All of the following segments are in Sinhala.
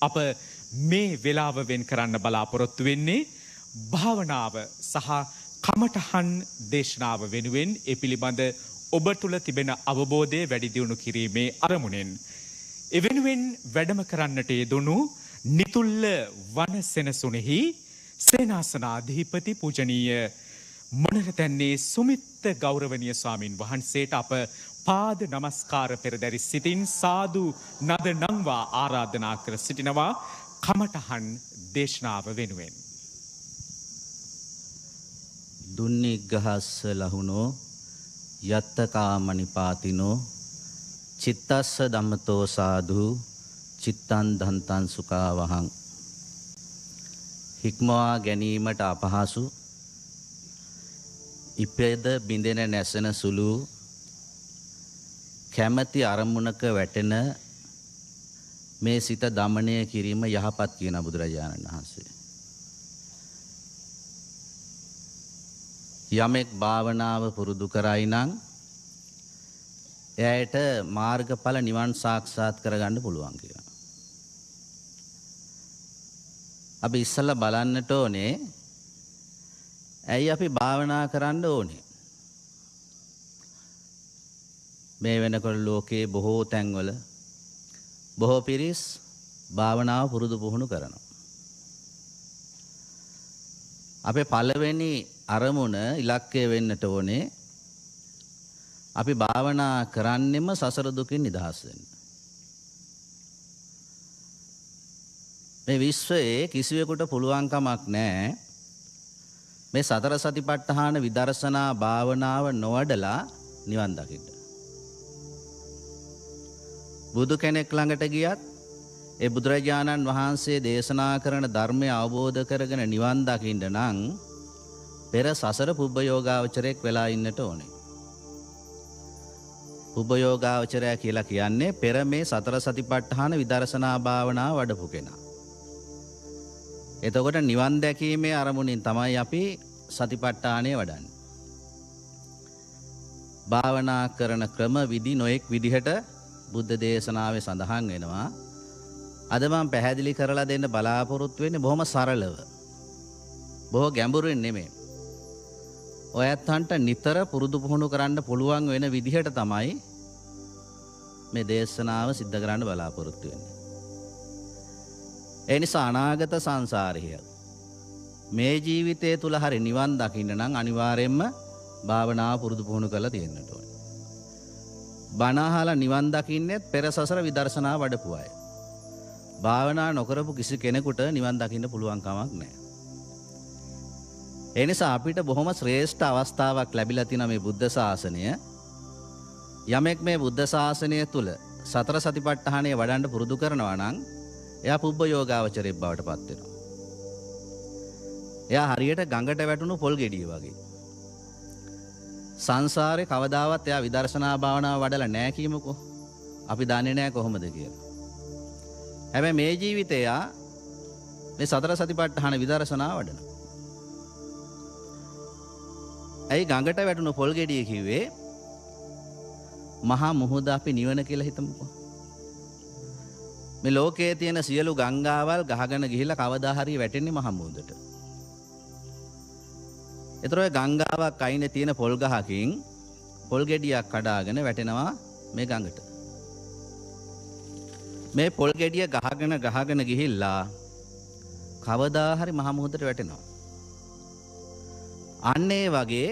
අප මේ වෙලාව වෙන් කරන්න බලාපොරොත්තු වෙන්නේ භාවනාව සහ කමඨහන් දේශනාව වෙනුවෙන් ඒ පිළිබඳ ඔබ තුළ තිබෙන අවබෝධය වැඩි දියුණු කිරීමේ අරමුණෙන්. ඒ වෙනුවෙන් වැඩම කරන්නට යෙදුණු නිතුල්ල වන සෙනසුනේහි සේනාසනාධිපති පූජනීය මොනරතැන්නේ සුමිත්ත ගෞරවනීය ස්වාමින් වහන්සේට අප පාද නමස්කාර පෙරදරි සිතින් සාදු නද නංවා ආරාධනා කර සිටිනවා කමඨහන් දේශනාව වෙනුවෙන්. දුන්නිග්ගහස්ස ලහුනෝ යත්තකාමනිපාතිනෝ චිත්තස්ස ධම්මතෝ සාධු චිත්තං දන්තං සුඛාවහං. හික්මවා ගැනීමට අපහසු ඉපෙද බිඳෙන නැසෙන සුළු කැමැති අරමුණක වැටෙන මේ සිත දමනය කිරීම යහපත් කියන බුදුරජාණන් වහන්සේ. යමෙක් භාවනාව පුරුදු කරයි නම් එයාට මාර්ගඵල නිවන් සාක්ෂාත් කරගන්න පුළුවන් කියලා. අපි ඉස්සෙල්ලා බලන්නට ඕනේ ඇයි අපි භාවනා කරන්න ඕනේ? මේ වෙනකොට ලෝකයේ බොහෝ තැන්වල බොහෝ පිරිස් භාවනාව පුරුදු පුහුණු කරනවා. අපේ පළවෙනි අරමුණ ඉලක්කය වෙන්නට ඕනේ අපි භාවනා කරන්නෙම සසර දුකින් නිදහස් වෙන්න. මේ විශ්වයේ කිසිවෙකුට පුළුවන් කමක් නැහැ මේ සතර සතිපට්ඨාන විදර්ශනා භාවනාව නොවඩලා නිවන් දකින්න. බුදු කෙනෙක් ළඟට ගියත් ඒ බුදුරජාණන් වහන්සේ දේශනා කරන ධර්මය අවබෝධ කරගෙන නිවන් දකින්න නම් පෙර සසර පුබ්බ යෝගාවචරයෙක් වෙලා ඉන්නට ඕනේ. පුබ්බ යෝගාවචරය කියලා කියන්නේ පෙර මේ සතර සතිපට්ඨාන විදර්ශනා භාවනාව වඩපු කෙනා. එතකොට නිවන් දැකීමේ අරමුණින් තමයි අපි සතිපට්ඨානය වඩන්නේ. භාවනා කරන ක්‍රම විදි නොයෙක් විදිහට බුද්ධ දේශනාවේ සඳහන් වෙනවා. අද මම පැහැදිලි කරලා දෙන්න බලාපොරොත්තු වෙන්නේ බොහොම සරලව. බොහෝ ගැඹුරින් නෙමෙයි. ඔයත්හන්ට නිතර පුරුදු පුහුණු කරන්න පුළුවන් වෙන විදිහට තමයි මේ දේශනාව සිද්ධ කරන්න බලාපොරොත්තු වෙන්නේ. ඒ නිසා අනාගත සංසාරය මේ ජීවිතය තුල හරි නිවන් දකින්න නම් අනිවාර්යයෙන්ම භාවනාව පුරුදු පුහුණු කරලා තියෙන්නට ඕනේ. බණ අහලා නිවන් දකින්නෙත් පෙර සසර විදර්ශනා වඩපු අය. භාවනා නොකරපු කිසි කෙනෙකුට නිවන් දකින්න පුළුවන් කමක් නැහැ. ඒ නිසා අපිට බොහොම ශ්‍රේෂ්ඨ අවස්ථාවක් ලැබිලා තියෙනවා මේ බුද්ධ ශාසනය. යමෙක් මේ බුද්ධ ශාසනය තුල සතර සතිපට්ඨානය වඩන්න පුරුදු කරනවා නම් එයා පුබ්බ යෝගාවචරයෙක් බවට පත් වෙනවා. එයා හරියට ගඟට වැටුණු පොල් ගෙඩිය වගේ. සංසාරේ කවදාවත් එයා විදර්ශනා භාවනාව වඩලා නැහැ කියමුකෝ. අපි දන්නේ නැහැ කොහොමද කියලා. හැබැයි මේ ජීවිතේ එයා මේ සතර සතිපට්ඨාන විදර්ශනා වඩනවා. ඇයි ගඟට වැටුණු පොල් ගෙඩිය කිව්වේ? මහා මුහුද අපි නිවන කියලා හිතමුකෝ. මේ ලෝකයේ තියෙන සියලු ගංගාවල් ගහගෙන ගිහිල්ලා කවදා හරි වැටෙන්නේ මහා මුහුදට. ඒතර ඔය ගංගාවක් අයිනේ තියෙන පොල් ගහකින් පොල් ගෙඩියක් කඩාගෙන වැටෙනවා මේ ගඟට. මේ පොල් ගෙඩිය ගහගෙන ගහගෙන ගිහිල්ලා කවදා හරි මහා මුහුදට වැටෙනවා. අන්න ඒ වගේ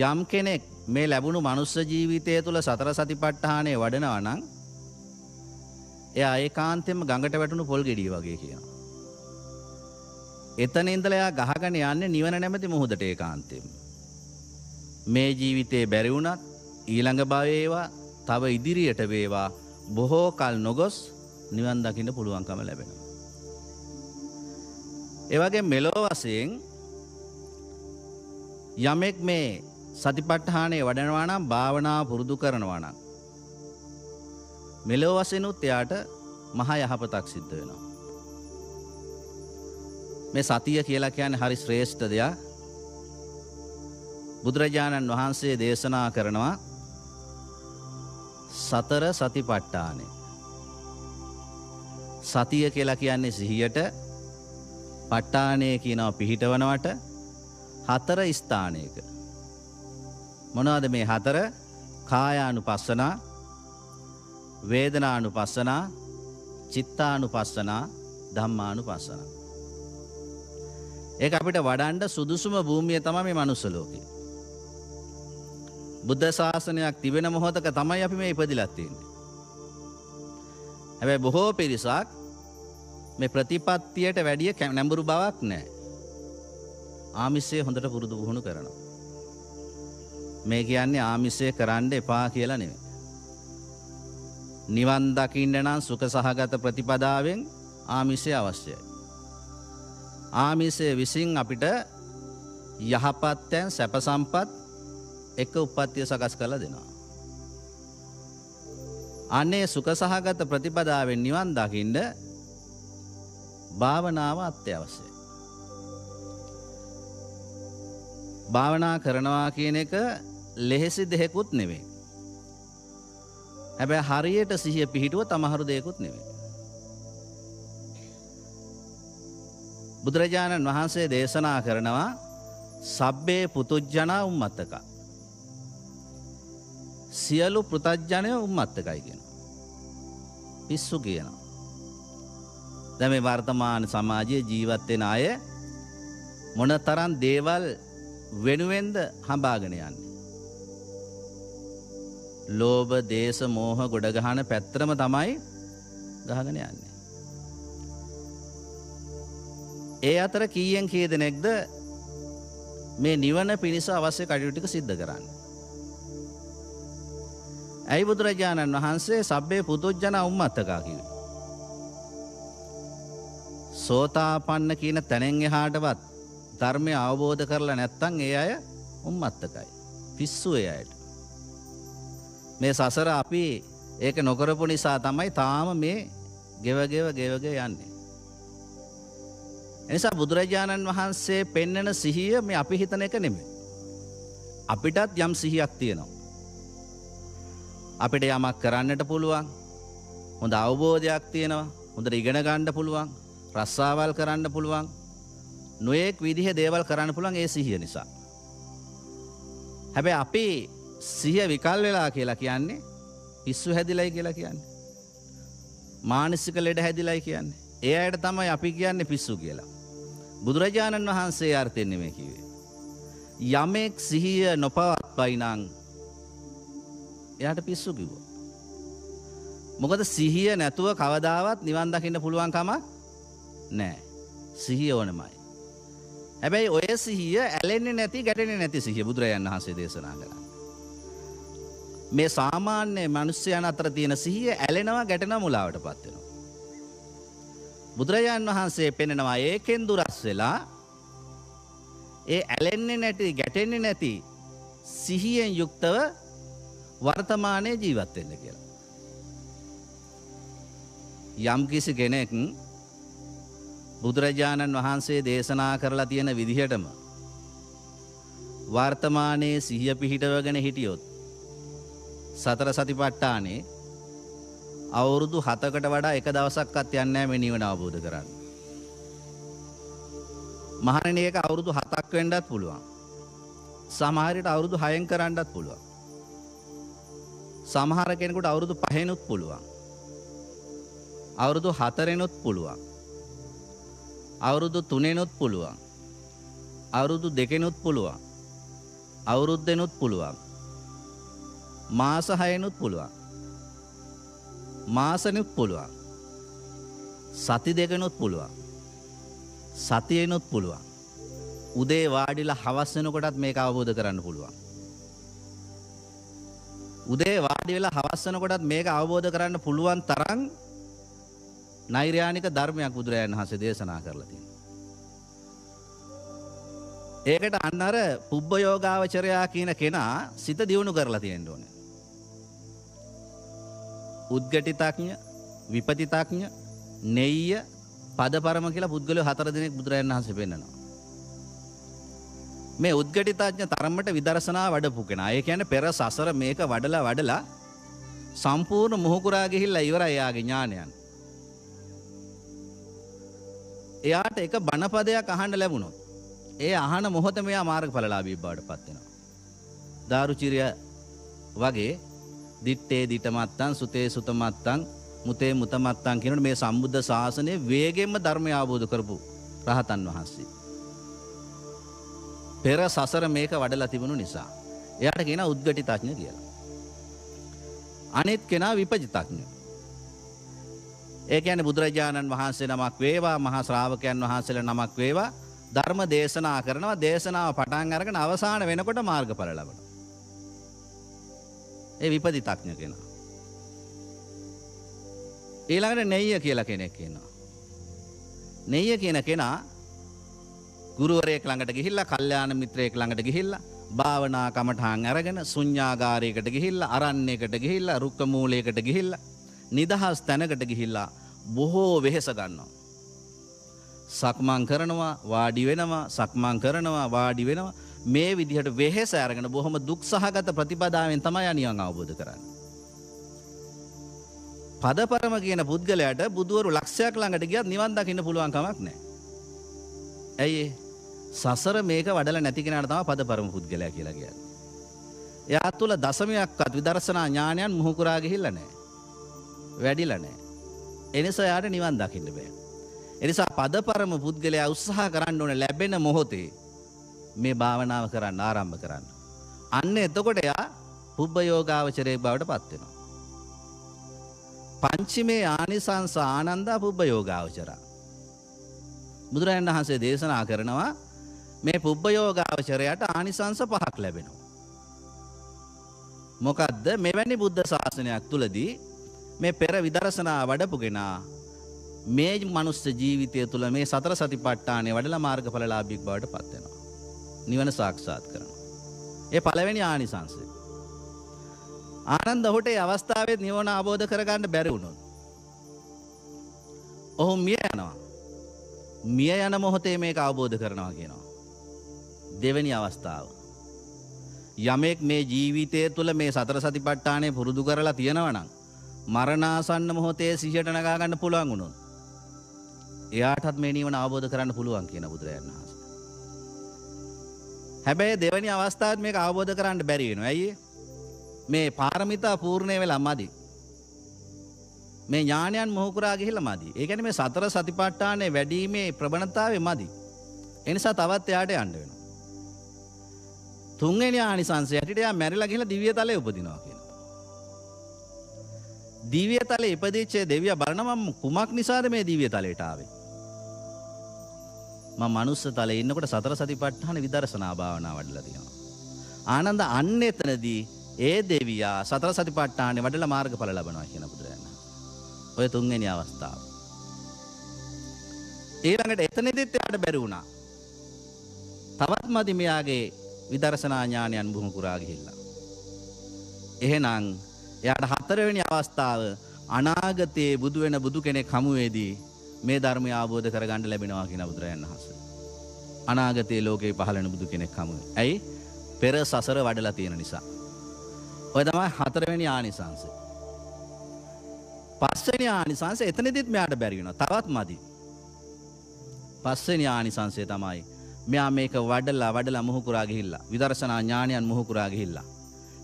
යම් කෙනෙක් මේ ලැබුණු මනුස්ස ජීවිතය තුළ සතර සතිපට්ඨානය වඩනවා නම් එයා ඒකාන්තයෙන්ම ගඟට වැටුණු පොල් ගෙඩිය වගේ කියනවා. එතන ඉඳලා එයා ගහගෙන යන්නේ නිවන නැමැති මුහුදට ඒකාන්තයෙන්ම. මේ ජීවිතේ බැරි වුණත් ඊළඟ භවයේ ඒවා තව ඉදිරියට වේවා බොහෝ කල් නොගොස් නිවන් දකින්න පුළුවන්කම ලැබෙනවා. ඒ වගේ මෙලොව වශයෙන් යමෙක් මේ සතිපට්ඨානය වඩනවා නම් භාවනාව පුරුදු කරනවා නම් මෙලොව වශයෙන් උත් එයාට මහා යහපතක් සිද්ධ වෙනවා. මේ සතිය කියලා කියන්නේ හරි ශ්‍රේෂ්ඨ දෙයක්. බුදුරජාණන් වහන්සේ දේශනා කරනවා සතර සතිපට්ඨානය. සතිය කියලා කියන්නේ සිහියට, ප ဋ ාණය කියනවා පිහිටවනවට, හතර ස්ථානයක. මොනවද මේ හතර? කායානුපස්සනා, වේදනානුපස්සනා, චිත්තානුපස්සනා, ධම්මානුපස්සනා. ඒක අපිට වඩන්න සුදුසුම භූමිය තමයි මේ මනුස්ස ලෝකය. බුද්ධ ශාසනයක් තිබෙන මොහොතක තමයි අපි මේ ඉපදිලා තියෙන්නේ. හැබැයි බොහෝ පිරිසක් මේ ප්‍රතිපත්තියට වැඩිය නැඹුරු බවක් නැහැ. ආමිෂය හොඳට පුරුදු පුහුණු කරනවා. මේ කියන්නේ ආමිෂය කරන්න එපා කියලා නෙමෙයි. නිවන් දකින්න නම් සුඛ සහගත ප්‍රතිපදාවෙන් ආමිෂය අවශ්‍යයි. ආමිෂය විසින් අපිට යහපත් තැන් සැප සම්පත් එක උප්පත්තිය සකස් කරලා දෙනවා. අනේ සුඛ සහගත ප්‍රතිපදාවෙන් නිවන් දකින්න භාවනාව අත්‍යවශ්‍යයි. භාවනා කරනවා කියන එක ලෙහෙසි දෙයක්වත් නෙමෙයි. හැබැයි හරියට සිහිය පිහිටුව තමහරු දෙයක්වත් නෙමෙයි. බුදුරජාණන් වහන්සේ දේශනා කරනවා සබ්බේ පුතුජ්ජනා උම්මත්තක. සියලු පෘථග්ජනය උම්මත්තකයි කියනවා. පිස්සු කියනවා. දැන් මේ වර්තමාන සමාජයේ ජීවත් වෙන අය මොනතරම් දේවල් වෙනුවෙන්ද හඹාගෙන යන්නේ. ලෝභ, දේශ, මෝහ ගොඩ ගහන පැත්තරම තමයි ගහගෙන යන්නේ. ඒ අතර කීයෙන් කී දෙනෙක්ද මේ නිවන පිණිස අවශ්‍ය කටයුතු ටික සිද්ධ කරන්නේ? ඇයි බුදුරජාණන් වහන්සේ සබ්බේ පුතුජන උම්මත්තකා කිව්වේ? සෝතාපන්න කියන තැනෙන් එහාටවත් ධර්මය අවබෝධ කරලා නැත්නම් ඒ අය උම්මත්තකයි. පිස්සු ඒ අයට. මේ සසර අපි ඒක නොකරපු නිසා තමයි තාම මේ ගෙව ගෙව ගෙව ගෙව යන්නේ. එනිසා බුදුරජාණන් වහන්සේ පෙන්නන සිහිය මේ අපි හිතන එක නෙමෙයි. අපිටත් යම් සිහියක් තියෙනවා. අපිට යමක් කරන්නට පුළුවන්. හොඳ අවබෝධයක් තියෙනවා. හොඳට ඉගෙන ගන්න පුළුවන්. රස්සාවල් කරන්න පුළුවන්. නොයෙක් විදිහේ දේවල් කරන්න පුළුවන් ඒ සිහිය නිසා. හැබැයි අපි සිහිය විකල් වෙලා කියලා කියන්නේ පිස්සු හැදිලයි කියලා කියන්නේ. මානසික ලෙඩ හැදිලයි කියන්නේ. ඒ අයට තමයි අපි කියන්නේ පිස්සු කියලා. බුදුරජාණන් වහන්සේ අර්ථයෙන් නෙමෙයි කිව්වේ. යමෙක් සිහිය නොපවත්වයි නම් එයාට පිස්සු කිව්වා. මොකද සිහිය නැතුව කවදාවත් නිවන් දකින්න පුළුවන් කමක් නෑ. සිහිය ඕනමයි. හැබැයි ඔය සිහිය ඇලෙන්නේ නැති ගැටෙන්නේ නැති සිහිය බුදුරජාණන් වහන්සේ දේශනා කළා. මේ සාමාන්‍ය මිනිස්යන් අතර තියෙන සිහිය ඇලෙනවා ගැටෙනවා මුලාවටපත් වෙනවා. බුදුරජාණන් වහන්සේ පෙන්නනවා ඒකෙන් දුරස් වෙලා ඒ ඇලෙන්නේ නැති ගැටෙන්නේ නැති සිහියෙන් යුක්තව වර්තමානයේ ජීවත් වෙන්න කියලා. යම් කිසි කෙනෙක් බුදුරජාණන් වහන්සේ දේශනා කරලා තියෙන විදිහටම වර්තමානයේ සිහිය පිහිටවගෙන හිටියොත් සතර සතිපට්ඨානේ අවුරුදු 7කට වඩා එක දවසක්වත් යන්නේ නැහැ මේ නිවන අවබෝධ කරගන්න. මහණෙනි ඒක අවුරුදු 7ක් වෙන්නත් පුළුවන්. සමහර විට අවුරුදු 6න් කරන්නත් පුළුවන්. සමහර කෙනෙකුට අවුරුදු 5නුත් පුළුවන්. අවුරුදු 4නුත් පුළුවන්. අවුරුදු 3නුත් පුළුවන්. අවුරුදු 2නුත් පුළුවන්. අවුරුද්දෙනුත් පුළුවන්. මාස 6නුත් පුළුවන්. මාසනුත් පුළුවන්. සති දෙකනුත් පුළුවන්. සතියෙනුත් පුළුවන්. උදේ වාඩිලා හවස් වෙනකොටත් මේක අවබෝධ කරන්න පුළුවන්. උදේ වාඩි වෙලා හවස් වෙනකොටත් මේක අවබෝධ කරන්න පුළුවන් තරම් නෛර්යානික ධර්මයක් බුදුරජාණන් වහන්සේ දේශනා කරලා තියෙනවා. ඒකට අන්න අර පුබ්බ යෝගාවචරයා කියන කෙනා සිත දියුණු කරලා තියෙන්න ඕනේ. උද්ගටිතඥ, විපතිතඥ, නෙය්‍ය, පදපරම කියලා පුද්ගලයෝ 4 දෙනෙක් බුදුරජාණන් වහන්සේ පෙන්නනවා. මේ උද්ගටිතඥ තරමට විදර්ශනා වඩපු කෙනා. ඒ කියන්නේ පෙර සසර මේක වඩලා වඩලා සම්පූර්ණ මොහුකුරා ගිහිල්ලා ඉවරයි යාගේ ඥානයන්. එයාට එක බණපදයක් අහන්න ලැබුණොත් ඒ අහන මොහොතේ මෙයා මාර්ගඵලලාභී බවට පත් වෙනවා. දාරුචිරිය වගේ දිත්තේ දිටමත්තං සුතේ සුතමත්තං මුතේ මුතමත්තං කියනකොට මේ සම්බුද්ධ ශාසනයේ වේගෙන්ම ධර්මය අවබෝධ කරපු රහතන් වහන්සේ. පෙර සසර මේක වඩලා තිබුණු නිසා එයාට කියනවා උද්ගටිතඥ කියලා. අනිත් කෙනා විපජිතඥ. ඒ කියන්නේ බුදුරජාණන් වහන්සේ නමක් වේවා, මහා ශ්‍රාවකයන් වහන්සේලා නමක් වේවා, ධර්ම දේශනා කරනවා. දේශනාව පටන් අරගෙන අවසාන වෙනකොට මාර්ගඵල ලබනවා. ඒ විපදිතඥ කෙනා. ඊළඟට නෙය්‍ය කියලා කෙනෙක් ඉන්නවා. නෙය්‍ය කියන කෙනා ගුරුවරයෙක් ළඟට ගිහිල්ලා, කල්යාණ මිත්‍රයෙක් ළඟට ගිහිල්ලා, භාවනා කමඨාන් අරගෙන ශුන්‍යාගාරයකට ගිහිල්ලා, අරණ්‍යයකට ගිහිල්ලා, රුක්ක මූලයකට ගිහිල්ලා, නිදහස් තැනකට ගිහිල්ලා බොහෝ වෙහෙස ගන්නවා. සක්මන් කරනවා, වාඩි වෙනවා, සක්මන් කරනවා, වාඩි වෙනවා. මේ විදිහට වෙහෙස අරගෙන බොහොම දුක් සහගත ප්‍රතිපදාවෙන් තමයි නිවන් අවබෝධ කරන්නේ. පදපරම කියන පුද්ගලයාට බුදුවරු ලක්ෂයක් ළඟට ගියත් නිවන් දකින්න පුළුවන් කමක් නැහැ. ඇයි ඒ? සසර මේක වඩලා නැති කෙනාට තමයි පදපරම පුද්ගලයා කියලා කියන්නේ. එයා තුල දශමයක්වත් විදර්ශනා ඥානයන් මුහුකුරා ගිහිල්ලා නැහැ. වැඩිලා නැහැ. ඒ නිසා එයාට නිවන් දකින්න බෑ. ඒ නිසා පදපරම පුද්ගලයා උත්සාහ කරන්න ඕනේ ලැබෙන මොහොතේ මේ භාවනාව කරන්න ආරම්භ කරන්න. අන්න එතකොට එයා පුබ්බ යෝගාවචරයේ බවට පත් වෙනවා. පංචමේ ආනිසංස ආනන්දා පුබ්බ යෝගාවචරා. බුදුරජාණන් වහන්සේ දේශනා කරනවා මේ පුබ්බ යෝගාවචරයට ආනිසංස පහක් ලැබෙනවා. මොකද්ද? මෙවැනි බුද්ධ ශාසනයක් තුලදී මේ පෙර විදර්ශනා වඩපු කෙනා මේ මනුස්ස ජීවිතය තුළ මේ සතර සතිපට්ඨානය වඩලා මාර්ගඵලලාභියෙක් බවට පත් වෙනවා. නිවන සාක්ෂාත් කරනවා. ඒ පළවෙනි ආනිසංසය. ආනන්ද ඔහුට ඒ අවස්ථාවේ නිවන අවබෝධ කරගන්න බැරි වුණොත් ඔහු මිය යනවා. මිය යන මොහොතේ මේක අවබෝධ කරනවා කියනවා. දෙවෙනි අවස්ථාව. යමෙක් මේ ජීවිතය තුළ මේ සතර සතිපට්ඨානය පුරුදු කරලා තියෙනවා නම් මරණාසන්න මොහොතේ සිහියට නගා ගන්න පුළුවන් වුණොත් එයාටත් මේ නිවන අවබෝධ කරන්න පුළුවන් කියන බුදුරජාණන් වහන්සේ. හැබැයි දෙවෙනි අවස්ථාවත් මේක අවබෝධ කරන්න බැරි වෙනවා. ඇයි ඒ? මේ පාරමිතා පූර්ණේ වෙලා මදි. මේ ඥානයන් මොහු කරා ගිහිල්ලා මදි. ඒ කියන්නේ මේ සතර සතිපට්ඨානයේ වැඩිීමේ ප්‍රබණතාවය මදි. ඒ නිසා තවත් එයාට යන්න වෙනවා. තුන්වෙනි ආනිසංසය හැටියට එයා මැරිලා ගිහිල්ලා දිව්‍ය තලයේ උපදිනවා කියනවා. දිව්‍ය තලයේ ඉපදිච්ච දෙවියා බලනවා මම කුමක් නිසාද මේ දිව්‍ය තලයට ආවේ? මම මනුස්ස තලයේ ඉන්නකොට සතර සතිපට්ඨාන විදර්ශනා භාවනා වඩලා තියෙනවා. ආනන්ද අන්න එතනදී ඒ දෙවියා සතර සතිපට්ඨානෙ වඩලා මාර්ගඵල ලබනවා කියන බුදුරජාණන් වහන්සේ. ඔය තුන්වෙනි අවස්ථාව. ඊළඟට එතනදිත් එයාට බැරි වුණා. තවත් මදි මෙයාගේ විදර්ශනා ඥානයන් බුහු කුරා ගිහිල්ලා. එහෙනම් එයාට හතරවෙනි අවස්ථාව අනාගතයේ බුදු වෙන බුදු කෙනෙක් හමු වේදී මේ ධර්මය අවබෝධ කරගන්න ලැබෙනවා කියන බුදුරජාණන් වහන්සේ. අනාගතයේ ලෝකේ පහළ වෙන බුදු කෙනෙක් හමු වේ. ඇයි? පෙර සසර වඩලා තියෙන නිසා. ඔය තමයි හතරවෙනි ආනිසංසය. පස්වෙනි ආනිසංසය එතනදිත් මෙයාට බැරි වෙනවා. තවත් මදි. පස්වෙනි ආනිසංසය තමයි මෙයා මේක වඩලා වඩලා මොහු කුරා ගිහිල්ලා විදර්ශනා ඥානයන් මොහු කුරා ගිහිල්ලා.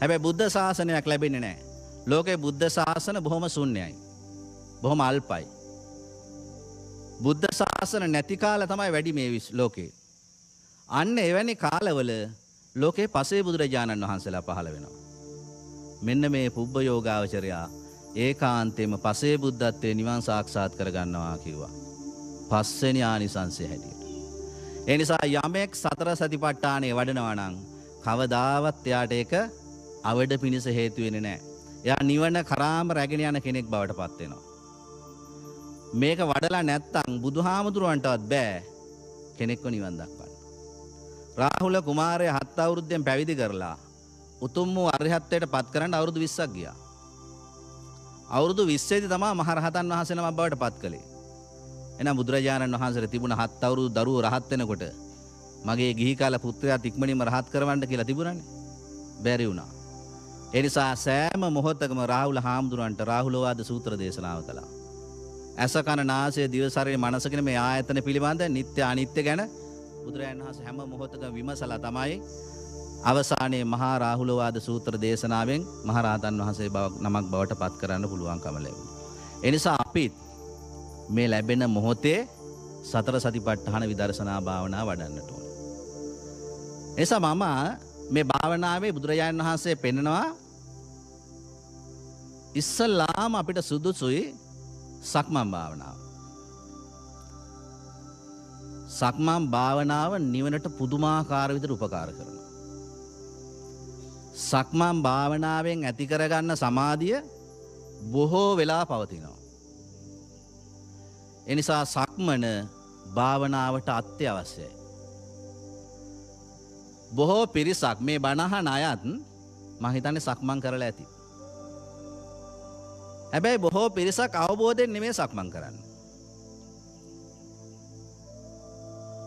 හැබැයි බුද්ධ ශාසනයක් ලැබෙන්නේ නැහැ. ලෝකේ බුද්ධ ශාසන බොහොම ශුන්‍යයි. බොහොම අල්පයි. බුද්ධ ශාසන නැති කාල තමයි වැඩි මේ ලෝකේ. අන්න එවැනි කාලවල ලෝකේ පසේ බුදුරජාණන් වහන්සේලා පහළ වෙනවා. මෙන්න මේ පුබ්බ යෝගාවචරයා ඒකාන්තයෙන්ම පසේ බුද්ධත්වයේ නිවන් සාක්ෂාත් කරගන්නවා කිව්වා. පස්වෙනි ආනිසංසය හැටියට. ඒ නිසා යමෙක් සතර සතිපට්ඨානය වඩනවා නම් කවදාවත් එයාට ඒක අවඩ පිණිස හේතු වෙන්නේ නැහැ. එයා නිවන කරාම රැගෙන යන කෙනෙක් බවට පත් වෙනවා. මේක වඩලා නැත්තම් බුදුහාමුදුරුවන්ටවත් බෑ කෙනෙක්ව නිවන් දක්වන්න. රාහුල කුමාරයා 7 අවුරුද්දෙන් පැවිදි කරලා උතුම් වූ අරිහත්ත්වයට පත් කරන්න අවුරුදු 20ක් ගියා. අවුරුදු 20 දී තමයි මහරහතන් වහන්සේ නමක් බවට පත් කළේ. එහෙනම් බුදුරජාණන් වහන්සේට තිබුණ 7 අවුරුදු දරුවෝ රහත් වෙනකොට මගේ ගිහි කාල පුත්‍රයාත් ඉක්මනින්ම රහත් කරවන්න කියලා තිබුණානේ. බැරි වුණා. ඒ නිසා සෑම මොහොතකම රාහුල හාමුදුරන්ට රාහුලවාද සූත්‍ර දේශනාව කළා. ඇස කන නාසය දිව ශරීරය මනස කියන මේ ආයතන පිළිබඳ නිත්‍ය අනිත්‍ය ගැන බුදුරජාණන් වහන්සේ හැම මොහොතකම විමසලා තමයි අවසානයේ මහා රාහුලවාද සූත්‍ර දේශනාවෙන් මහා රහතන් වහන්සේ නමක් බවට පත් කරන්න පුළුවන්කම ලැබුණා. ඒ නිසා අපිත් මේ ලැබෙන මොහොතේ සතර සතිපට්ඨාන විදර්ශනා භාවනා වඩන්නට ඕන. ඒ නිසා මම මේ භාවනාවේ බුදුරජාණන් වහන්සේ පෙන්නනවා ඉස්සල්ලාම අපිට සුදුසුයි සක්මන් භාවනාව. සක්මන් භාවනාව නිවනට පුදුමාකාර විදිහට උපකාර කරනවා. සක්මන් භාවනාවෙන් ඇති කරගන්න සමාධිය බොහෝ වෙලා පවතිනවා. ඒ නිසා සක්මන භාවනාවට අත්‍යවශ්‍යයි. බොහෝ පිරිසක් මේ බණ අහන අයත් මං හිතන්නේ සක්මන් කරලා ඇති. හැබැයි බොහෝ පිරිසක් අවබෝධයෙන් නෙමෙයි සක්මන් කරන්නේ.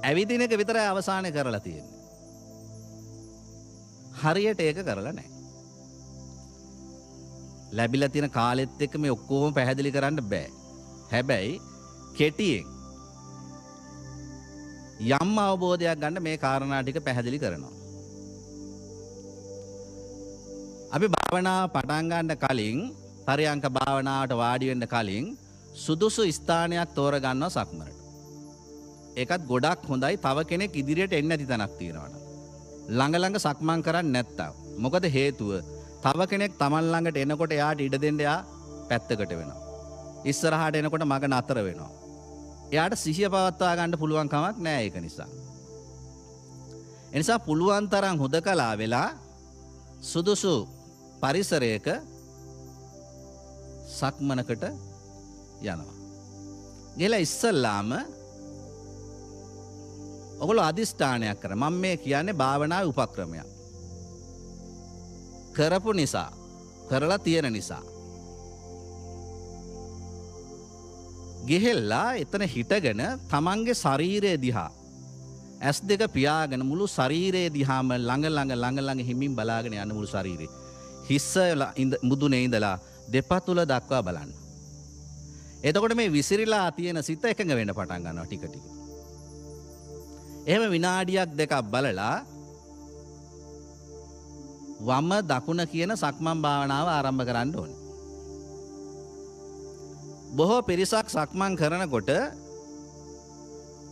ඇවිදින එක විතරයි අවසානයේ කරලා තියෙන්නේ. හරියට ඒක කරලා නැහැ. ලැබිලා තියෙන කාලෙත් එක්ක මේ ඔක්කොම පැහැදිලි කරන්න බෑ. හැබැයි කෙටියෙන් යම් අවබෝධයක් ගන්න මේ කාරණා ටික පැහැදිලි කරනවා. අපි භාවනාව පටන් ගන්න කලින් පරියංක භාවනාවට වාඩි වෙන්න කලින් සුදුසු ස්ථානයක් තෝරගන්නවා සක්මනට. ඒකත් ගොඩක් හොඳයි තව කෙනෙක් ඉදිරියට එන්නේ නැති තැනක් තියෙනවා නම්. ළඟ ළඟ සක්මන් කරන්නේ නැත්තම්. මොකද හේතුව තව කෙනෙක් Taman ළඟට එනකොට එයාට ඉඩ දෙන්න එයා පැත්තකට වෙනවා. ඉස්සරහට එනකොට මග නතර වෙනවා. එයාට සිහිය පවත්වා ගන්න පුළුවන් කමක් නෑ ඒක නිසා. ඒ නිසා පුළුවන් තරම් හුදකලා වෙලා සුදුසු පරිසරයක සක්මනකට යනවා. ගිහලා ඉස්සල්ලාම ඔගොල්ලෝ අදිෂ්ඨානයක් කර. මම මේ කියන්නේ භාවනාවේ උපක්‍රමයක්. කරපු නිසා, කරලා තියෙන නිසා. ගිහිල්ලා එතන හිටගෙන තමන්ගේ ශරීරය දිහා ඇස් දෙක පියාගෙන මුළු ශරීරය දිහාම ළඟ ළඟ ළඟ ළඟ හිමින් බලාගෙන යන මුළු ශරීරේ. හිස්ස මුදුනේ ඉඳලා දෙපතුල දක්වා බලන්න. එතකොට මේ විසිරීලා තියෙන සිත එකඟ වෙන්න පටන් ගන්නවා ටික ටික. එහෙම විනාඩියක් දෙකක් බලලා වම දකුණ කියන සක්මන් භාවනාව ආරම්භ කරන්න ඕනේ. බොහෝ පිරිසක් සක්මන් කරනකොට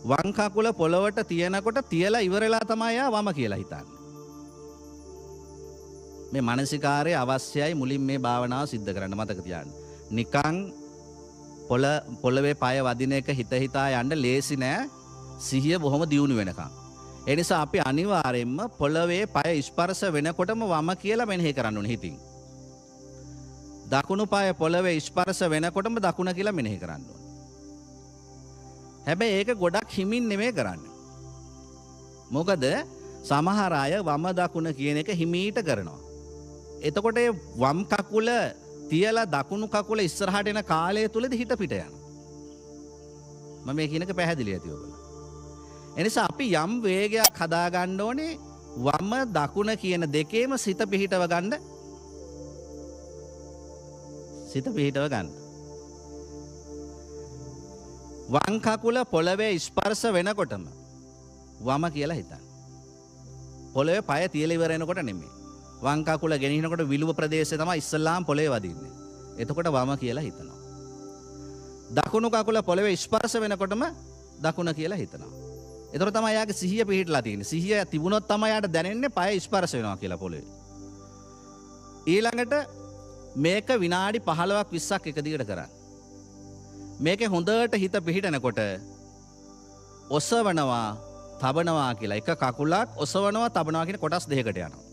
වම් කකුල පොළවට තියනකොට තියලා ඉවරලා තමයි ආ වම කියලා හිතන්නේ. මේ මානසිකාරය අවශ්‍යයි මුලින් මේ භාවනාව සිද්ධ කරන්න මතක තියාගන්න. නිකන් පොළවේ පය වදින එක හිත හිතා යන්න ලේසි නෑ. සිහිය බොහොම දියුණු වෙනකන්. ඒ නිසා අපි අනිවාර්යයෙන්ම පොළවේ පය ස්පර්ශ වෙනකොටම වම කියලා මෙනෙහි කරන්න ඕනේ හිතින්. දකුණු පාය පොළවේ ස්පර්ශ වෙනකොටම දකුණ කියලා මෙනෙහි කරන්න ඕනේ. හැබැයි ඒක ගොඩක් හිමින් නෙමෙයි කරන්නේ. මොකද සමහර අය වම දකුණ කියන එක හිමීට කරනවා. එතකොට ඒ වම් කකුල තියලා දකුණු කකුල ඉස්සරහට එන කාලය තුලදී හිත පිට යනවා. මම මේ කියන එක පැහැදිලි ඇති ඔයගොල්ලෝ. එනිසා අපි යම් වේගයක් හදා ගන්න ඕනේ වම දකුණ කියන දෙකේම සිත පිහිටව ගන්න. සිත පිහිටව ගන්න. වම් කකුල පොළවේ ස්පර්ශ වෙනකොටම වම කියලා හිතන්න. පොළවේ පය තියලා ඉවර වෙනකොට නෙමෙයි. වම් කකුල ගෙනිනකොට විලුඹ ප්‍රදේශය තමයි ඉස්සල්ලාම පොළවේ වදින්නේ. එතකොට වම කියලා හිතනවා. දකුණු කකුල පොළවේ ස්පර්ශ වෙනකොටම දකුණ කියලා හිතනවා. එතකොට තමයි යාගේ සිහිය පිහිටලා තියෙන්නේ. සිහිය තිබුණොත් තමයි යාට දැනෙන්නේ පය ස්පර්ශ වෙනවා කියලා පොළවේ. ඊළඟට මේක විනාඩි 15ක් 20ක් එක දිගට කරන්න. මේකේ හොඳට හිත පිහිටනකොට ඔසවනවා තබනවා කියලා එක කකුලක් ඔසවනවා තබනවා කියන කොටස් දෙකකට යනවා.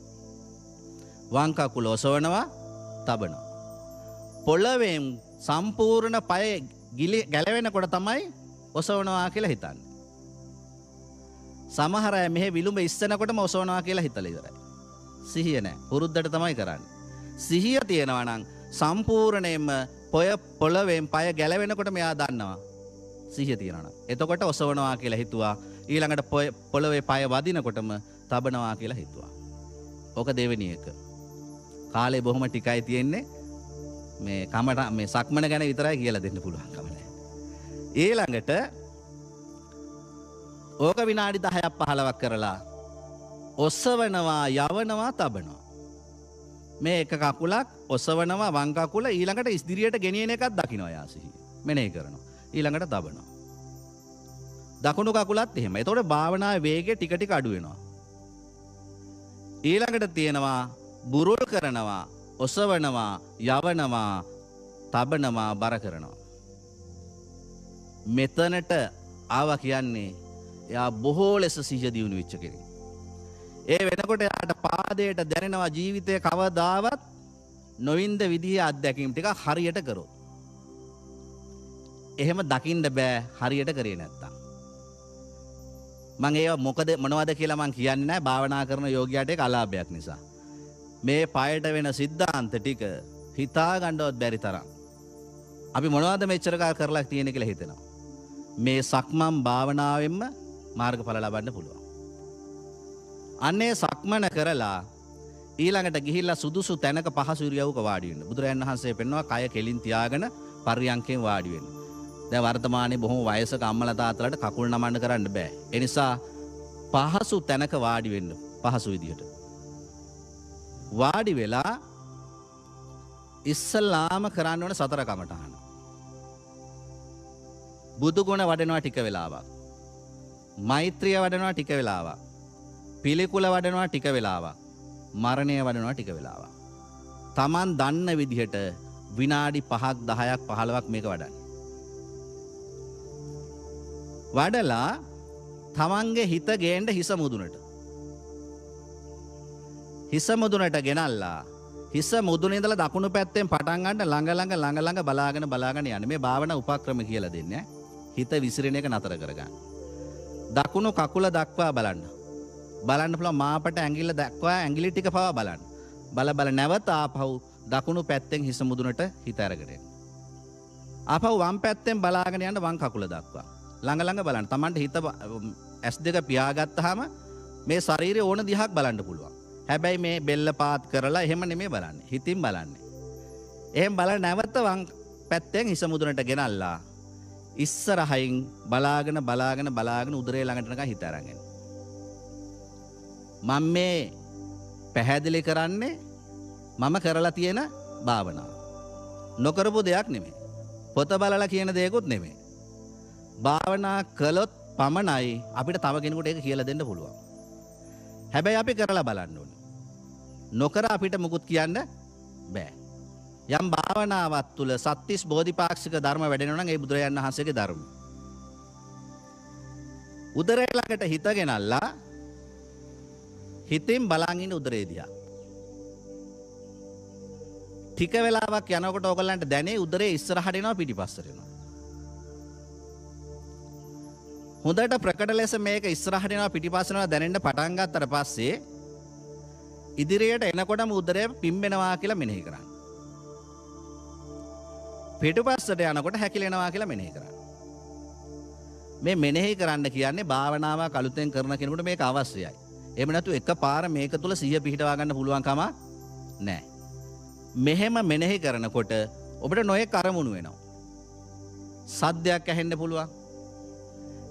වම් කකුල ඔසවනවා තබනවා. පොළවෙන් සම්පූර්ණ පය ගැලවෙනකොට තමයි ඔසවනවා කියලා හිතන්නේ. සමහර අය මෙහෙ විලුඹ ඉස්සනකොටම ඔසවනවා කියලා හිතලා ඉවරයි. සිහිය නැහැ. පුරුද්දට තමයි කරන්නේ. සිහිය තියෙනවා නම් සම්පූර්ණයෙන්ම පොළවෙන් පය ගැලවෙනකොට මෙයා දන්නවා. සිහිය තියෙනවා නම්. එතකොට ඔසවනවා කියලා හිතුවා. ඊළඟට පොළවේ පය වදිනකොටම තබනවා කියලා හිතුවා. ඕක දෙවෙනි එක. කාලේ බොහොම ටිකයි තියෙන්නේ. මේ කමට මේ සක්මන ගැන විතරයි කියලා දෙන්න පුළුවන් කම නැහැ. ඊළඟට ඕක විනාඩි 10ක් 15ක් කරලා ඔසවනවා, යවනවා, තබනවා. මේ එක කකුලක් ඔසවනවා, වම් කකුල ඊළඟට ඉදිරියට ගෙනියන එකක් දකින්නවා යා සිහිය. මෙනෙහි කරනවා. ඊළඟට තබනවා. දකුණු කකුලත් එහෙමයි. එතකොට භාවනාවේ වේගය ටික ටික අඩු වෙනවා. ඊළඟට තියෙනවා බුරුල් කරනවා, ඔසවනවා, යවනවා, තබනවා, බර කරනවා. මෙතනට ආවා කියන්නේ එයා බොහෝ ලෙස සිහිය දියුණු වෙච්ච කෙනෙක්. ඒ වෙනකොට එයාට පාදයට දැනෙනවා ජීවිතය කවදාවත් නොවින්ද විදිහේ අත්දැකීම් ටික හරියට කරොත්. එහෙම දකින්න බෑ හරියට කරේ නැත්තම්. මං ඒවා මොකද මොනවද කියලා මං කියන්නේ නෑ, භාවනා කරන යෝගියාට ඒක අලාභයක් නිසා. මේ පයට වෙන සිද්ධාන්ත ටික හිතා ගන්නවත් බැරි තරම්. අපි මොනවද මෙච්චර කාල කරලා තියෙන්නේ කියලා හිතෙනවා. මේ සක්මන් භාවනාවෙන්ම මාර්ගඵල ලබන්න පුළුවන්. අන්නේ සක්මන කරලා ඊළඟට ගිහිල්ලා සුදුසු තැනක පහසු ඉරියව්වක වාඩි වෙන්න. බුදුරජාණන් වහන්සේ පෙන්වනවා කය කෙලින් තියාගෙන පර්යංකයෙන් වාඩි වෙන්න. දැන් වර්තමානයේ බොහොම වයසක අම්මලා තාත්තලාට කකුල් නමන්න කරන්න බෑ. ඒ නිසා පහසු තැනක වාඩි වෙන්න පහසු විදිහට. වාඩි වෙලා ඉස්සලාම කරන්න ඕන සතර කමඨහන. බුදු ගුණ වඩනවා ටික වෙලාවක්. මෛත්‍රිය වඩනවා ටික වෙලාවක්. පිළිකුල වඩනවා ටික වෙලාවක්. මරණය වඩනවා ටික වෙලාවක්. Taman දන්න විදිහට විනාඩි 5ක් 10ක් 15ක් මේක වඩන්න. වඩලා තමන්ගේ හිත ගේන්න හිස මුදුනට. හිස මුදුනට ගෙනල්ලා හිස මුදුනේ ඉඳලා දකුණු පැත්තෙන් පටන් ගන්න ළඟ ළඟ ළඟ ළඟ බලාගෙන බලාගෙන යන්න. මේ භාවනා උපක්‍රම කියලා දෙන්නේ. හිත විසිරෙන එක නතර කරගන්න. දකුණු කකුල දක්වා බලන්න. බලන්න පුළුවන් මාපට ඇඟිල්ල දක්වා ඇඟිලි ටික පවා බලන්න. බල බල නැවත ආපහු දකුණු පැත්තෙන් හිස මුදුනට හිත අරගෙන එන්න. ආපහු වම් පැත්තෙන් බලාගෙන යන්න වම් කකුල දක්වා. ළඟ ළඟ බලන්න. Tamanට හිත ඇස් දෙක පියාගත්තාම මේ ශරීරය ඕන දිහාක් බලන්න පුළුවන්. හැබැයි මේ බෙල්ල පාත් කරලා එහෙම නෙමෙයි බලන්නේ. හිතින් බලන්නේ. එහෙම බලලා නැවත වම් පැත්තෙන් හිස මුදුනට ගෙනල්ලා ඉස්සරහින් බලාගෙන බලාගෙන බලාගෙන උදරය ළඟට නිකන් හිත අරන් එන්න. මම මේ පැහැදිලි කරන්නේ මම කරලා තියෙන භාවනාව. නොකරපු දෙයක් නෙමෙයි. පොත බලලා කියන දෙයක්වත් නෙමෙයි. භාවනා කළොත් පමණයි අපිට තව කෙනෙකුට ඒක කියලා දෙන්න පුළුවන්. හැබැයි අපි කරලා බලන්න ඕනේ. නොකර අපිට මුකුත් කියන්න බෑ. යම් භාවනාවක් තුළ සත්‍තිස් බෝධිපාක්ෂික ධර්ම වැඩෙනවා නම් ඒ බුදුරජාණන් වහන්සේගේ ධර්ම. උදරය ළඟට හිත ගෙනල්ලා හිතෙන් බලන් ඉන්න උදරය දිහා. ටික වෙලාවක් යනකොට ඔයගොල්ලන්ට දැනේ උදරේ ඉස්සරහට එනවා පිටිපස්සට එනවා. හොඳට ප්‍රකට ලෙස මේක ඉස්සරහට එනවා පිටිපස්සට එනවා දැනෙන්න පටන් ගත්තට පස්සේ ඉදිරියට එනකොටම උදරය පිම්බෙනවා කියලා මෙනෙහි කරන්න. පිටුපස්සට යනකොට හැකිලෙනවා කියලා මෙනෙහි කරන්න. මේ මෙනෙහි කරන්න කියන්නේ භාවනාවක් අලුතෙන් කරන කෙනෙකුට මේක අවශ්‍යයි. එහෙම නැතු එකපාර මේක තුල සිහිය පිහිටවා ගන්න පුළුවන් කමක් නැහැ. මෙහෙම මෙනෙහි කරනකොට ඔබට නොයෙක් අරමුණු වෙනවා. සද්දයක් ඇහෙන්න පුළුවන්.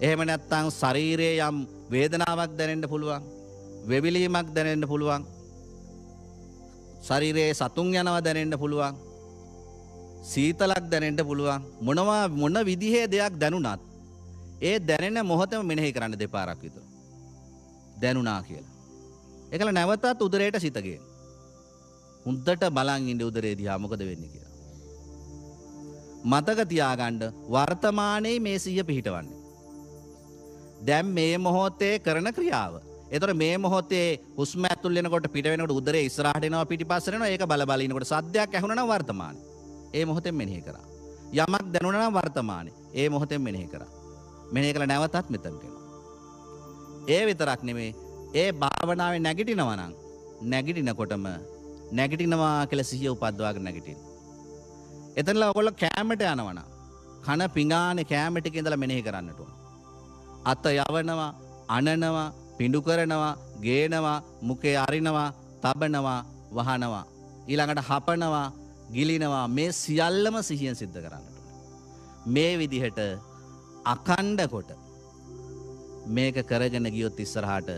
එහෙම නැත්නම් ශරීරයේ යම් වේදනාවක් දැනෙන්න පුළුවන්. වෙවිලීමක් දැනෙන්න පුළුවන්. ශරීරයේ සතුන් යනවා දැනෙන්න පුළුවන්. සීතලක් දැනෙන්න පුළුවන්. මොනවා මොන විදිහේ දෙයක් දැනුණත් ඒ දැනෙන මොහොතේම මෙනෙහි කරන්න දෙපාරක් විතර. දැනුණා කියලා. ඒකල නැවතත් උදරයට සිත ගේන්න. හොඳට බලන් ඉන්න උදරේ දිහා මොකද වෙන්නේ කියලා. මතක තියාගන්න වර්තමානයේ මේ සිහිය පිහිටවන්නේ. දැන් මේ මොහොතේ කරන ක්‍රියාව. ඒතර මේ මොහොතේ හුස්ම ඇතුල් වෙනකොට පිට වෙනකොට උදරේ ඉස්සරහට එනවා පිටිපස්සට එනවා. ඒක බල බල ඉනකොට සද්දයක් ඇහුණා නම් වර්තමානයේ. ඒ මොහොතෙන් මෙනෙහි කරා. යමක් දැනුණා නම් වර්තමානයේ. ඒ මොහොතෙන් මෙනෙහි කරා. මෙනෙහි කළා නැවතත් මෙතනට එනවා. ඒ විතරක් නෙමෙයි, ඒ භාවනාවේ නැගිටිනවා නම් නැගිටිනකොටම නැගිටිනවා කියලා සිහිය උපද්දවාගෙන නැගිටින්න. එතනලා ඔයගොල්ලෝ කෑමට යනවා නම් කන පිඟානේ කෑම ටික ඉඳලා මෙනෙහි කරන්නට ඕන. අත යවනවා, අනනවා, පිඬු කරනවා, ගේනවා, මුඛේ අරිනවා, තබනවා, වහනවා, ඊළඟට හපනවා, ගිලිනවා, මේ සියල්ලම සිහියෙන් සිද්ධ කරන්නට ඕන. මේ විදිහට අඛණ්ඩ කොට මේක කරගෙන ගියොත් ඉස්සරහට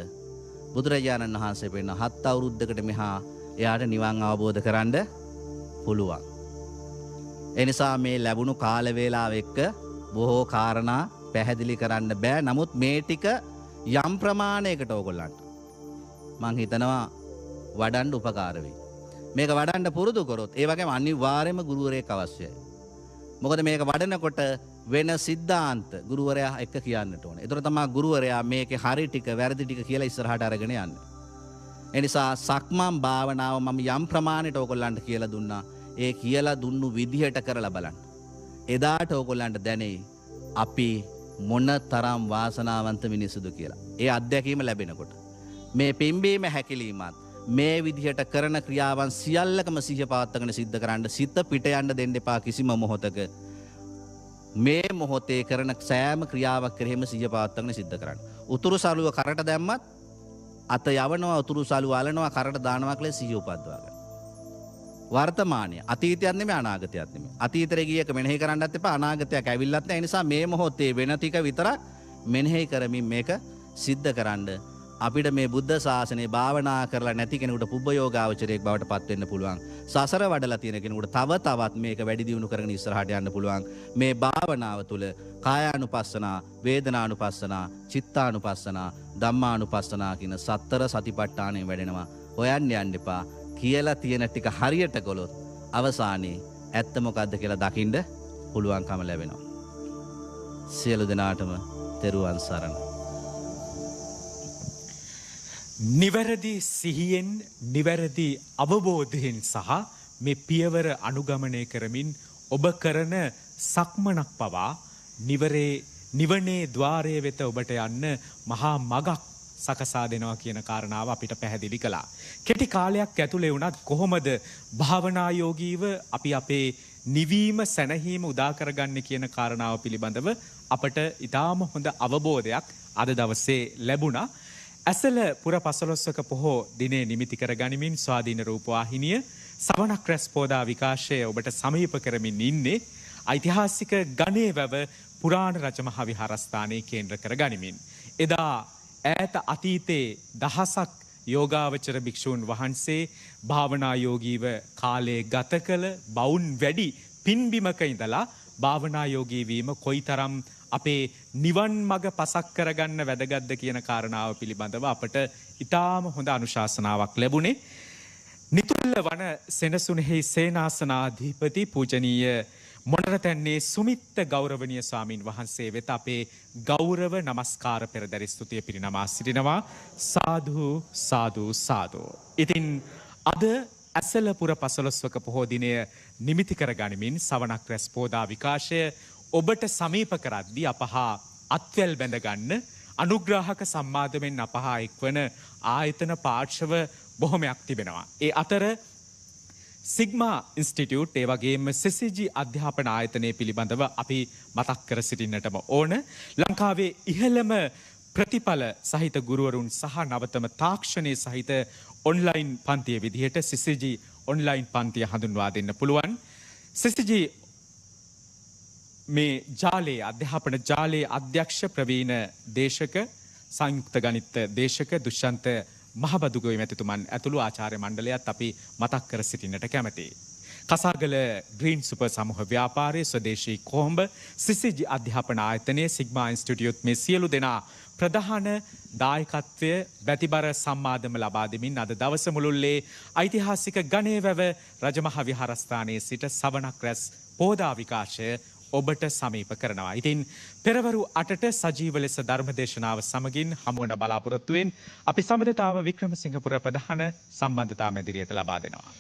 බුදුරජාණන් වහන්සේ පෙන්න 7 අවුරුද්දකට මෙහා එයාට නිවන් අවබෝධ කරන්න පුළුවන්. ඒ නිසා මේ ලැබුණු කාල වේලාව එක්ක බොහෝ කාරණා පැහැදිලි කරන්න බෑ. නමුත් මේ ටික යම් ප්‍රමාණයකට ඕගොල්ලන්ට මං හිතනවා වඩන්න උපකාර වෙයි. මේක වඩන්න පුරුදු කරොත් ඒ වගේම අනිවාර්යයෙන්ම ගුරුවරයෙක් අවශ්‍යයි. මොකද මේක වඩනකොට වෙන සිද්ධාන්ත ගුරුවරයා එක්ක කියන්නට ඕනේ. ඒතර තමයි ගුරුවරයා මේකේ හරි ටික වැරදි ටික කියලා ඉස්සරහට අරගෙන යන්නේ. ඒ නිසා සක්මන් භාවනාව මම යම් ප්‍රමාණයට ඕගොල්ලන්ට කියලා දුන්නා. ඒ කියලා දුන්නු විදිහට කරලා බලන්න. එදාට ඕගොල්ලන්ට දැනෙයි අපි මොන තරම් වාසනාවන්ත මිනිස්සුද කියලා. ඒ අත්දැකීම ලැබෙනකොට මේ පිම්බීම හැකිලීමත් මේ විදිහට කරන ක්‍රියාවන් සියල්ලකම සිහිය පවත්වාගෙන සිද්ධ කරන්න සිත පිට යන්න දෙන්න එපා කිසිම මොහොතක. මේ මොහොතේ කරන සෑම ක්‍රියාවක් කෙරෙහිම සිහිය පවත්වාගෙන සිද්ධ කරන්න. උතුරු සළුව කරට දැම්මත් අත යවනවා, උතුරු සළුව අලනවා, කරට දානවා කියලා සිහිය උපද්දවා ගන්න. වර්තමානයේ අතීතයක් නෙමෙයි අනාගතයක් නෙමෙයි. අතීතේ ගියක මෙනෙහි කරන්නත් එපා, අනාගතයක් ඇවිල්ලත් නෑ. ඒ නිසා මේ මොහොතේ වෙන ටික විතරක් මෙනෙහි කරමින් මේක සිද්ධ කරන්න. අපිට මේ බුද්ධ ශාසනය භාවනා කරලා නැති කෙනෙකුට පුබ්බයෝගාවචරයෙක් බවට පත් වෙන්න පුළුවන්. සසර වඩලා තියෙන කෙනෙකුට තව තවත් මේක වැඩි දියුණු කරගෙන ඉස්සරහට යන්න පුළුවන්. මේ භාවනාව තුළ කායානුපස්සනා, වේදනානුපස්සනා, චිත්තානුපස්සනා, ධම්මානුපස්සනා කියන සතර සතිපට්ඨානය වැඩෙනවා. හොයන්න යන්න එපා. කියලා තියෙන ටික හරියට කළොත් අවසානයේ ඇත්ත මොකද්ද කියලා දකින්න පුළුවන්කම ලැබෙනවා. සියලු දෙනාටම තෙරුවන් සරණ. නිවැරදි සිහියෙන්, නිවැරදි අවබෝධයෙන් සහ මේ පියවර අනුගමනය කරමින් ඔබ කරන සක්මනක් පවා නිවනේ ద్వාරය වෙත ඔබට යන්න මහා මගක් සකසා දෙනවා කියන කාරණාව අපිට පැහැදිලි කළා. කෙටි කාලයක් ඇතුලේ වුණත් කොහොමද භාවනා යෝගීව අපි අපේ නිවීම සැනහීම උදා කරගන්නේ කියන කාරණාව පිළිබඳව අපට ඉතාම හොඳ අවබෝධයක් අද දවසේ ලැබුණා. ඇසල පුර පසළොස්වක පොහෝ දිනේ නිමිති කර ගනිමින් ස්වාධීන රූපවාහිනිය සවනක් රැස් පෝදා විකාශය ඔබට සමීප කරමින් ඉන්නේ ඓතිහාසික ගණේ වැව පුරාණ රජමහා විහාරස්ථානයේ කේන්ද්‍ර කර ගනිමින්. එදා ඈත අතීතයේ දහසක් යෝගාවචර භික්ෂූන් වහන්සේ භාවනා යෝගීව කාලය ගත කළ බවුන් වැඩි පින්බිමක ඉඳලා භාවනා යෝගී වීම කොයිතරම් අපේ නිවන් මඟ පසක් කරගන්න වැදගත්ද කියන කාරණාව පිළිබඳව අපට ඉතාම හොඳ අනුශාසනාවක් ලැබුණේ. නිතුල්ල වන සෙනසුනෙහි සේනාසනාධිපති පූජනීය මොනරතැන්නේ සුමිත්ත ගෞරවනීය ස්වාමින් වහන්සේ වෙත අපේ ගෞරව නමස්කාර පෙරදරි ස්තුතිය පිරිනමා සිටිනවා. සාදු සාදු සාදු. ඉතින් අද ඇසලපුර පසළොස්වක පොහෝ දිනය නිමිති කර ගනිමින් සවනක් රැස් පෝදා විකාශය ඔබට සමීප කරද්දී අපහා අත්වැල් බැඳ ගන්න අනුග්‍රාහක සම්මාදමෙන් අපහා එක්වන ආයතන පාර්ශව බොහොමයක් තිබෙනවා. ඒ අතර සිග්මා ඉන්ස්ටිටියුට් ඒ වගේම සිසිජි අධ්‍යාපන ආයතනය පිළිබඳව අපි මතක් කර සිටින්නටම ඕන. ලංකාවේ ඉහළම ප්‍රතිඵල සහිත ගුරුවරුන් සහ නවතම තාක්ෂණය සහිත ඔන්ලයින් පන්තිය විදිහට සිසිජි ඔන්ලයින් පන්තිය හඳුන්වා දෙන්න පුළුවන්. සිසිජි මේ ජාලයේ අධ්‍යාපන ජාලයේ අධ්‍යක්ෂ ප්‍රවීණ දේශක සංයුක්ත ගණිත දේශක දුෂ්‍යන්ත මහබදුගොවි මැතිතුමන් ඇතුළු ආචාර්ය මණ්ඩලයත් අපි මතක් කර සිටින්නට කැමැතියි. කසාගල ග්‍රීන් සුපර් සමූහ ව්‍යාපාරයේ ස්වදේශී කොහොඹ සිසිජි අධ්‍යාපන ආයතනයේ සිග්මා ඉන්ස්ටිටියුට් මේ සියලු දෙනා ප්‍රධාන දායකත්වය බැතිබර සම්මාදම ලබා දෙමින් අද දවස මුළුල්ලේ ඓතිහාසික ගණේවැව රජමහා විහාරස්ථානයේ සිට සවනක් රැස් පෝදා විකාශය ඔබට සමීප කරනවා. ඉතින් පෙරවරු 8ට සජීව ලෙස ධර්ම දේශනාව සමගින් හමුවන බලාපොරොත්තුවෙන් අපි සම්බන්ධතාව වික්‍රමසිංහපුර ප්‍රධාන සම්බන්ධතා මැදිරියට ලබා දෙනවා.